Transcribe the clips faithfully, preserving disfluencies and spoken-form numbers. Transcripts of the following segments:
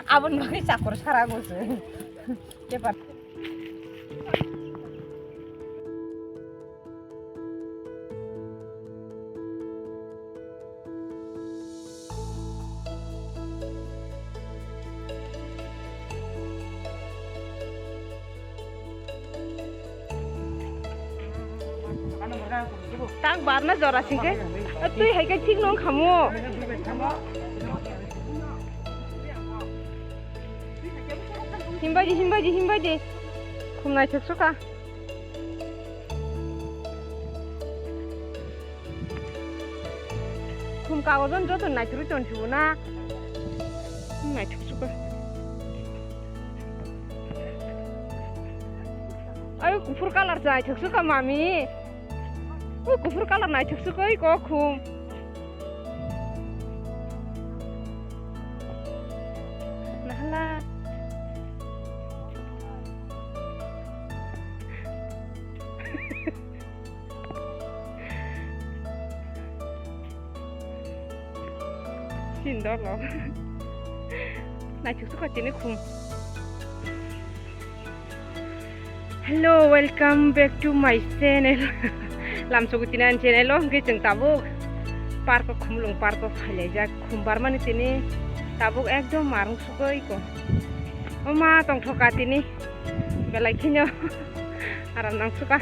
Aboni bagwi chakor sara go se. Bepar. Tak barna jora singke. Twi hai ke thik nong khamo. Himbai di, himbai di, himbai di. Khum naithok suka. Khum kagojon joto naithok ton sibo na. Naithok suka. Ayo kuphur colour naithok suka mami. O kuphur colour naithok suka oi ko khum. Nahala. Sindoro. Naithok suka tini khum. Hello, welcome back to my channel. Lamsogo tini ani channel o hwnkhe chwng tabuk park o, Khumulwng park o phailaijak. Khum barmani tini tabuk ekdom marung sugwi ko. O ma tongthoka tini belai kheno aram nangsuka.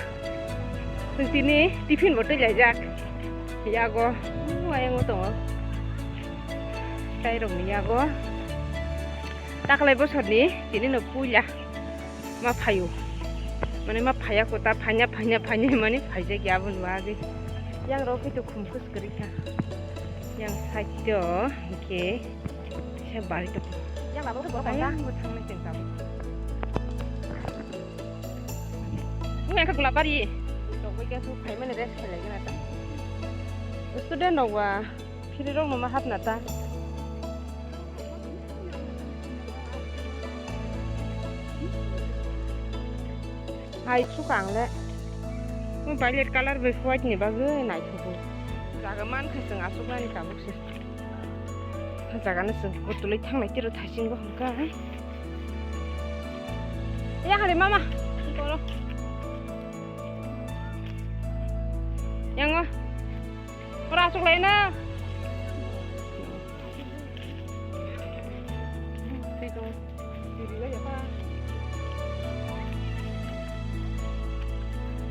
Chwng tini tiffin bo twilaijak. Yago, o ayang o tongo. Tei rokni yago. Taklai bosorni tini no puila. Ma phaio. Mane ma phaiya kota, phaiya, phaiya, phaiya, mane phaijak ya aboni bagwi. Yang rok khe to khum kwswk kwrwi kha. Yang side o hwnkhe se bari to. Yang labo khe bo Ayang bo thangnai chwng tabuk. Wng kha Gulabari. Tongwi khe su phaimani rest khailai gana ta. Student rok ba. Phiri rok no ma hapna ta. Hai sukha ang le. Mo violet colour bai white ni bagwi naithogo. Jaga man kha chwng aswk nani tabuk se. Jaga no chwng kutulwi thangnai tiro thaisingo hwnkha. Ya hali mama. Koro. Yango. Ora aswk lai na.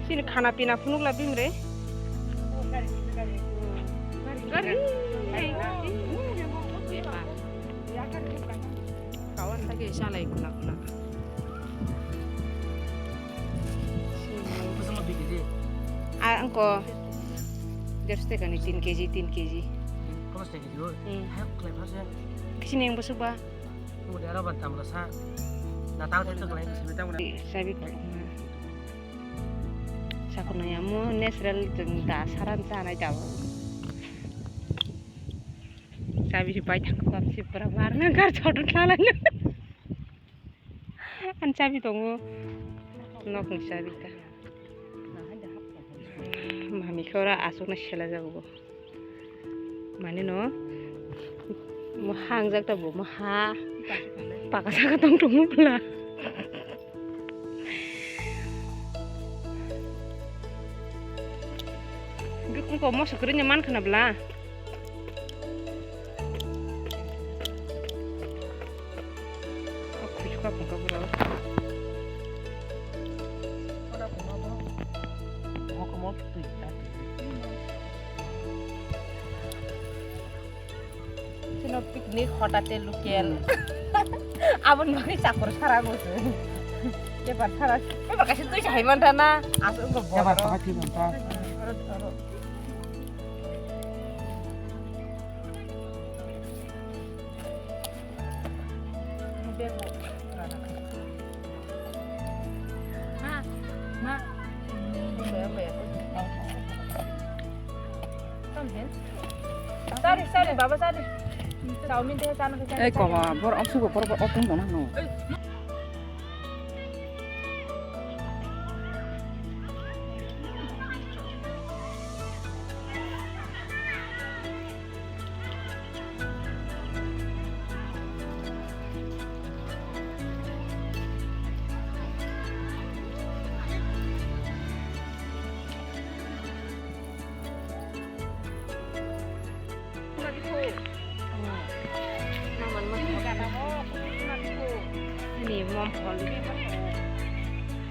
Sini khana pina phunuk la bimre. Gari. Kawan lagi salai kuna kuna. Ah, angko derstekani tin keji, tin keji. Pangos tekani o. Hmm. Hai, klai phase. Kisi neng bosok ba. Mo dera ban tamla sa. Na tang tang klai phase tang. Sabi ko. Sakno ya mo natural jeng da saran sa nai da. Sabi si pai thang kap si pura mar na gar chotu thalai. Ani chabi tongo. Nokni chabi ta. Mami khe ora aswkno sela jago bo. Mane no. Mo hangjak ta bo, mo ha. Paka saka tong tongo bwla. Bikung ko moso kwrwini man khna bwla. O khuisu ka phungka bwrao. Chino picnic hotate local. Aboni bagwi chapor sara go se. Paper sara. Paper kaisa twi sa hai man thana. Aswk go bo. Paper oro. Paper twi man ta. Oro, oro. Sorry, sorry, baba, sorry. Chowmin tei chana khe chana. Ei, koba, bor, osugo, bor, bor, open dona, no.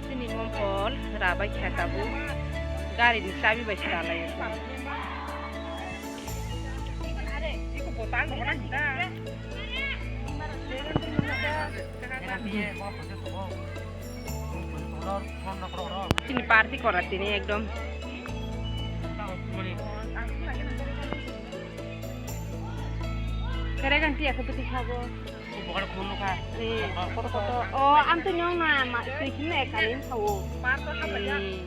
Chini mom phol rabai kha tabuk. Gari ni chabi bai sra lai. Chini party kora tini ekdom. Kere ganti aku putih sabo. Bukan khulukha. Ni, kotor kotor. Oh, ang to nyong na, ma, twi sini na ekalin thawo. Ni.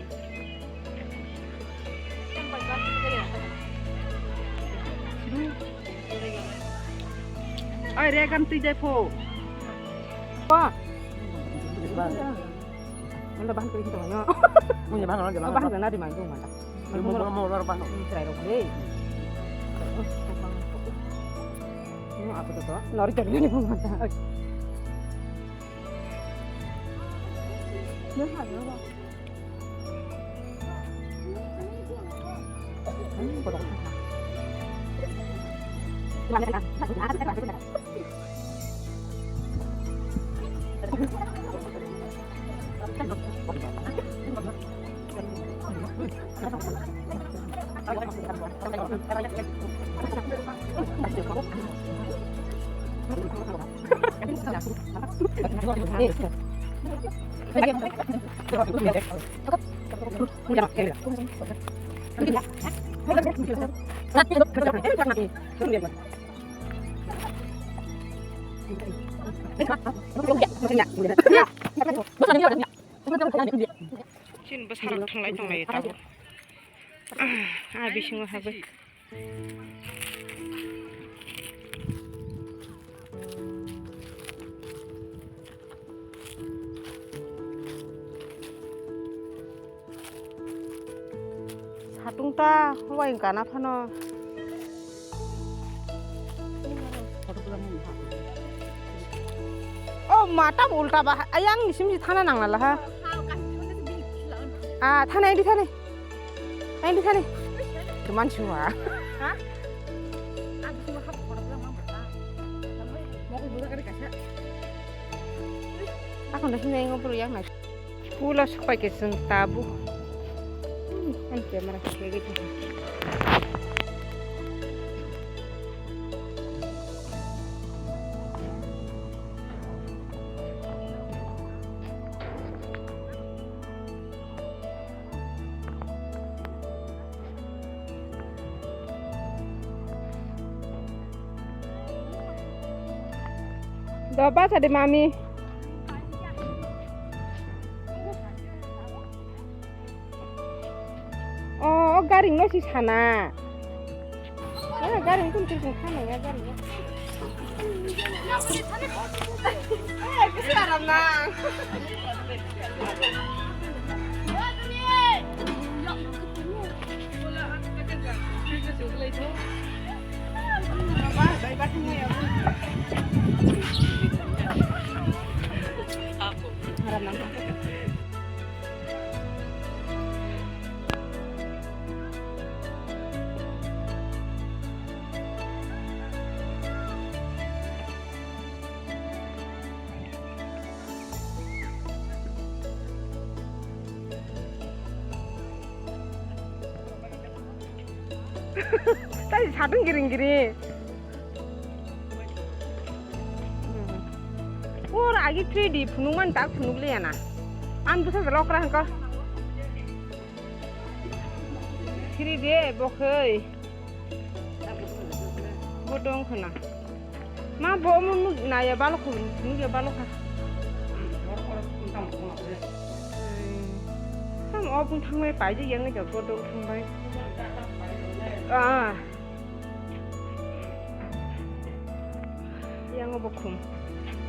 Ai, re gam twi dai pho. Ko. Anda bahan kiri kita banyak. Punya bahan, ada bahan. Bahan kena di mana tu, mana? Mau, mau, mau, mau, bahan. Ini cerai dong, hei. Ini apa tu, tu? Lori kerja ni, mana? Chini bwsarok thanglai tonglai tabuk. Ah, bisingo habai. Satung ta hubai gana phano. Oh, mata ulta ba, ayang nisim si thana nang nala ha. Ah, thana ini thana. Ini thana. Teman semua. Ha? Aku dah sini ngopro yang nai. School o sopai khe chwng tabuk. Hmm, ani camera khe khe khe. Do bacha de mami. O, o garing no si sana. O garing kun kun khana ya garing. Tai sadung giring giring. Ur agi three D phunuk man tak phunuk liya na. An busa lokra hangka. Three D bo khoi. Bo dong khna. Ma bo mo nuk naya balo khun nuk ya balo kha. Sam o bung thang mai pai ji yang ja bo dong thang bai. Ah. Yang bo khum.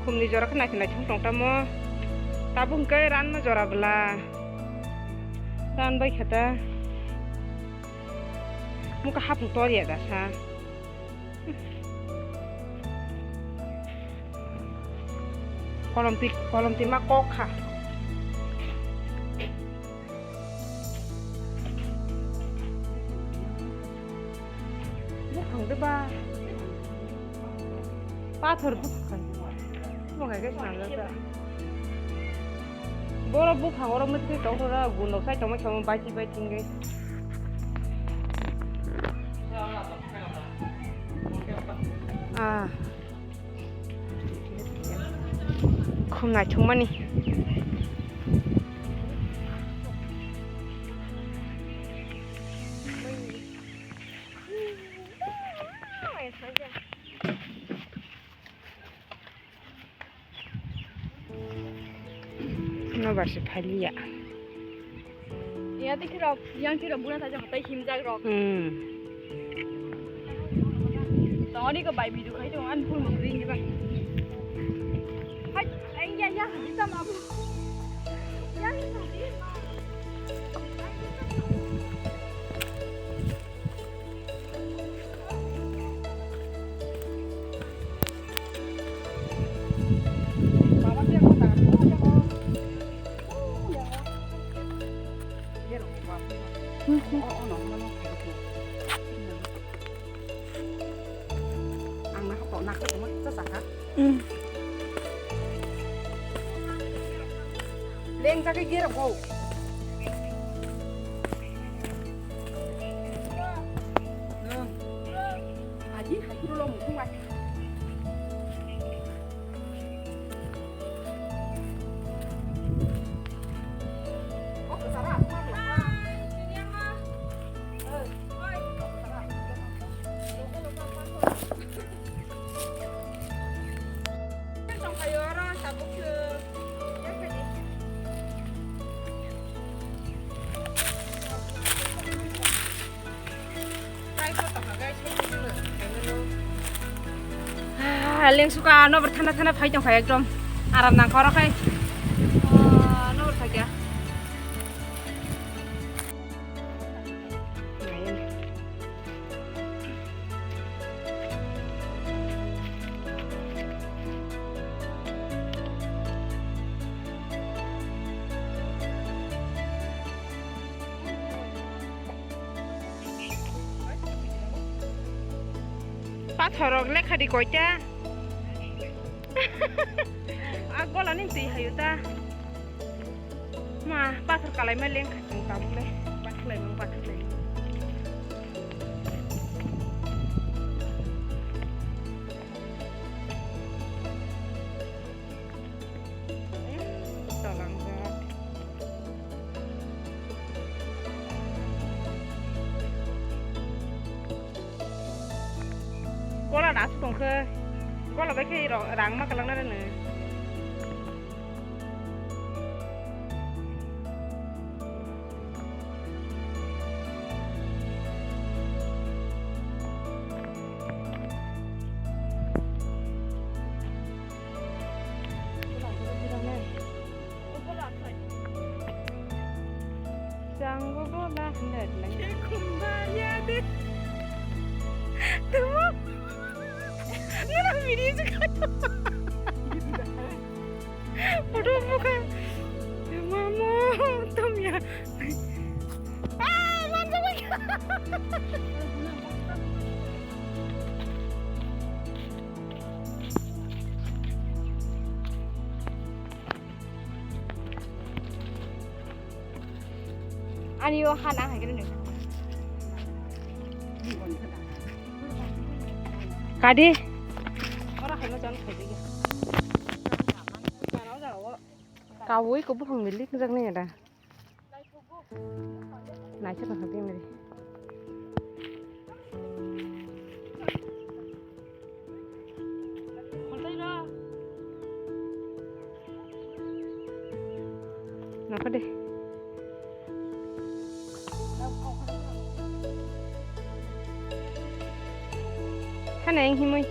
Khum ni jora khna khna thang tong tamo. Tabung kai ran ma jora bla. Ran bai khata. Muka hapung tor ya dasa. Kolom ti, kolom ti ma kok kha. Bukhang de ba. Pathor bukhang. Bukhang ke sanjak ta. Oro buphang oro mesti tongthora gunok sai tongma khe bai thik bai thik wngwi. Ah. Khum naithokmani. Nobar se phaliya. Yang tei khirok, yang khirok buna thajak hotai himjak rok. Hmm. Tongoni ko bai bidu khai tong an phul mukri ni ba. Hai, ai ya ya, kita mabu. Ya, ya, ya. Ang na hapok na hapok ma sa saka. Hmm. Leng jagwi gerok bo. Aji hai kuro lo mukhung bai. Ah, lengsuka nobar thana thana phai tongkha ekdom aram nangkha oro khai. Ah, nobar phaikha. Pathorrok lekha di koita. A gola ni twi hayu ta. Ma, pathor kalai ma leng kha chwng tabuk le. Pathor lai mang pathor lai. Gola da aswk tongkhe, gola bai khe rang ma kwlangna rwno. Chango bola hwnwi khumba ya de. Tamo. Ngana video se khato. Photo bukha. Mamo, tomya. Ah, manjak bai. Ani o hana hai kene. Kadi? Ora hai no jan khai. Kawi ko buphang milik jak ni ada. Naisik tongkha bini. Nokha de. Hana yang himui.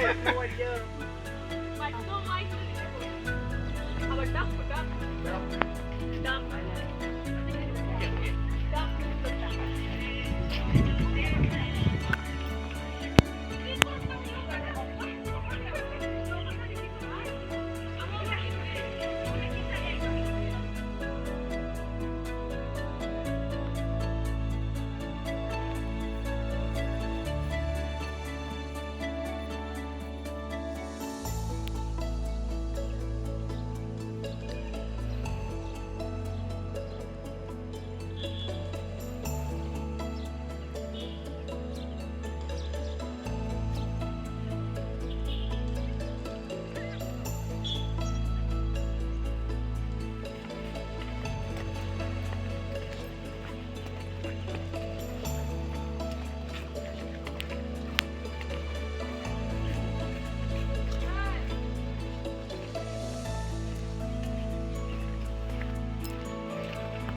How are you? But no, my food is good. Our duck for duck. Duck.